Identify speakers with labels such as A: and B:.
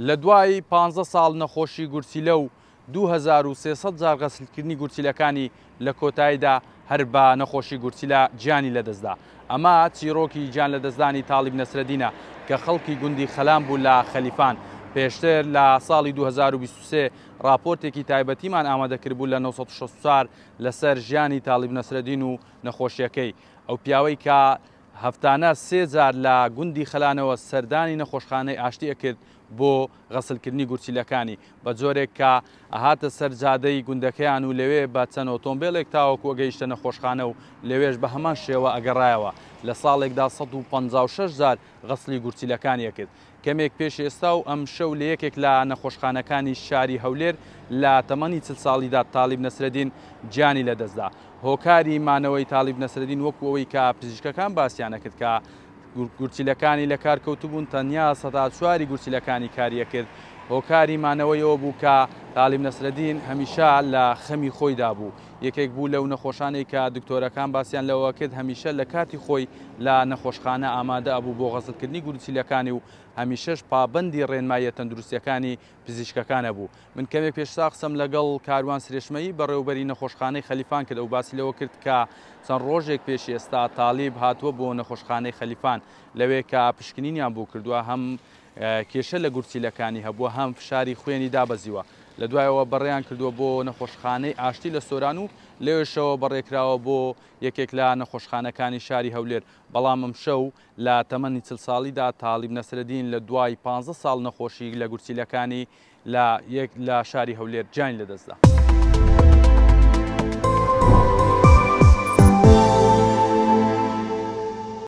A: لە دوای پانزە ساڵ نەخۆشی گورچیلە و 2300 جار غەسلکردنی گورچیلەکانی لە کۆتاییدا هەر بە نەخۆشی گورچیلە گیانی لەدەستدا. ئەمە چیڕۆکی گیان لەدەستدانی تاڵیب نەسرەدینە کە خەڵکی گوندی خەلان بوو لە خەلیفان. پێشتر لە ساڵی 2023 ڕاپۆرتێکی تایبەتیمان ئامادە کردبوو لە 964 لەسەر ژیانی تاڵیب نەسرەدین و نەخۆشیەکەی. ئەو پیاوەی کە هەفتانە سێ جار لە گوندی خەلانەوە سەردانی نەخۆشخانەی ئاشتی ئەکرد بۆ غەسلکردنی گورچیلەکانی، بە جۆرێک کە ئەهاتە سەر جادەی گوندەکەیان و لەوێ بە چەند ئۆتۆمبێلێک تاوەکو ئەگەیشتە نەخۆشخانە و لەوێش بە هەمان شێوە ئەگەڕایەوە، لە ساڵێکدا 156 جار غەسلی گورچیلەکانی ئەکرد. کەمێک پێش ئێستا و ئەمشەو لە یەکێک لە نەخۆشخانەکانی شاری هەولێر لە تەمەنی 40 ساڵیدا تالیب نەسرەدین گیانی لەدەستدا. هۆکاری مانەوەی تالیب نەسرەدین وەکو ئەوەی کە پزیشکەکان باسیان ئەکرد کە گورچیلەکانی لە کار کەوتبوون تەنیا سەدا چواری گورچیلەکانی کاری ئەکرد. هۆکاری مانەوەی ئەوە بوو کە تالیب نەسرەدین هەمیشە لە خەمی خۆیدا بوو. یەکێک بوو لەو نەخۆشانەی کە دکتۆرەکان باسیان لەوە کرد هەمیشە لە کاتی خۆی لە نەخۆشخانە ئامادە ئەبوو بۆ غەسلکردنی گورچیلەکانی و هەمیشەش پابەندی ڕێنماییە تەندروستیەکانی پزیشکەکان ئەبوو. من کەمێک پێشتا قسەم لەگەڵ کاروان سرێشمەیی بەڕێوەبەری نەخۆشخانەی خەلیفان کرد، ئەو باسی لەوە کرد کە چەند ڕۆژێک پێش ئێستا تالیب هاتووە بۆ نەخۆشخانەی خەلیفان لەوێ کە پشکنینیان بۆ کردووە هەم کێشە لە گورچیلەکانی هەبووە هەم فشاری خوێنی دابەزیوە. لە دوایەوە بەڕێیان کردووە بۆ نەخۆشخانەی ئاشتی لە سۆران و لەوێشەوە بەڕێکراوە بۆ یەکێک لە نەخۆشخانەکانی شاری هەولێر، بەڵام ئەمشەو لە تەمەنی 40 ساڵیدا تالیب نەسرەدین لە دوای 15 ساڵ نەخۆشی لە گورچیلەکانی لە یەک لە شاری هەولێر گیانی لەدەستدا.